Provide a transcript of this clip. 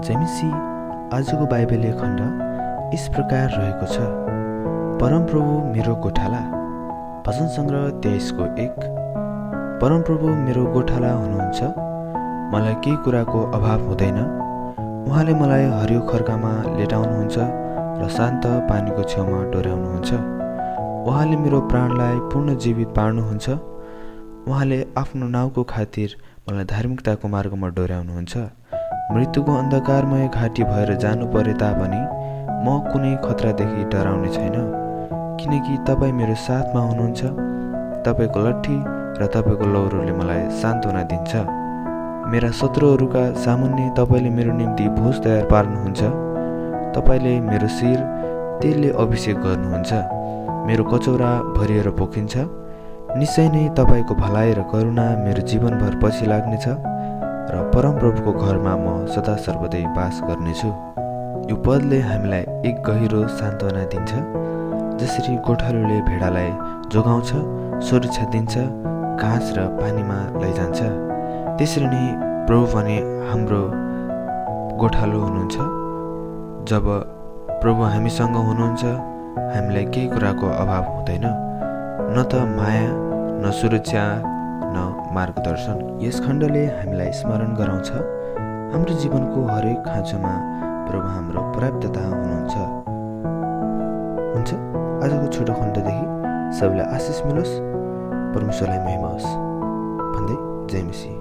जेमिसी आजको बाइबलीय खण्ड यस प्रकार रहेको छ। परमप्रभु मेरो गोठाला। भजन सङ्ग्रह 23:1। परमप्रभु मेरो गोठाला हुनुहुन्छ, मलाई केही कुराको अभाव हुँदैन। उहाँले मलाई हरियो खर्कामा लेटाउनुहुन्छ र शान्त पानीको छेउमा डोर्याउनुहुन्छ। उहाँले मेरो प्राणलाई पूर्ण जीवित पार्नुहुन्छ। उहाँले आफ्नो नाउँको खातिर मलाई धार्मिकताको मार्गमा डोर्याउनुहुन्छ। मृत्युको अन्धकारमय घाटी भएर जानु परे तापनि म कुनै खतरादेखि डराउने छैन, किनकि तपाईँ मेरो साथमा हुनुहुन्छ। तपाईँको लट्ठी र तपाईँको लौरोले मलाई सान्त्वना दिन्छ। मेरा शत्रुहरूका सामुन्ने तपाईँले मेरो निम्ति भोज तयार पार्नुहुन्छ। तपाईँले मेरो शिर तेलले अभिषेक गर्नुहुन्छ। मेरो कचौरा भरिएर पोखिन्छ। निश्चय नै तपाईँको भलाइ र करुणा मेरो जीवनभर पछि लाग्नेछ र परमप्रभुको घरमा म सदा सर्वदै बास गर्नेछु। यो पदले हामीलाई एक गहिरो सान्त्वना दिन्छ। जसरी गोठालोले भेडालाई जोगाउँछ, सुरक्षा दिन्छ, घाँस र पानीमा लैजान्छ, त्यसरी नै प्रभु भने हाम्रो गोठालो हुनुहुन्छ। जब प्रभु हामीसँग हुनुहुन्छ, हामीलाई केही कुराको अभाव हुँदैन, न त माया, न सुरक्षा, न मार्गदर्शन। यस खण्डले हामीलाई स्मरण गराउँछ हाम्रो जीवनको हरेक खाँचोमा प्रभु हाम्रो पर्याप्तता हुनुहुन्छ। हुन्छ, आजको छोटो खण्डदेखि सबैलाई आशिष मिलोस्, परमेश्वरलाई महिमा होस् भन्दै जय मसीह।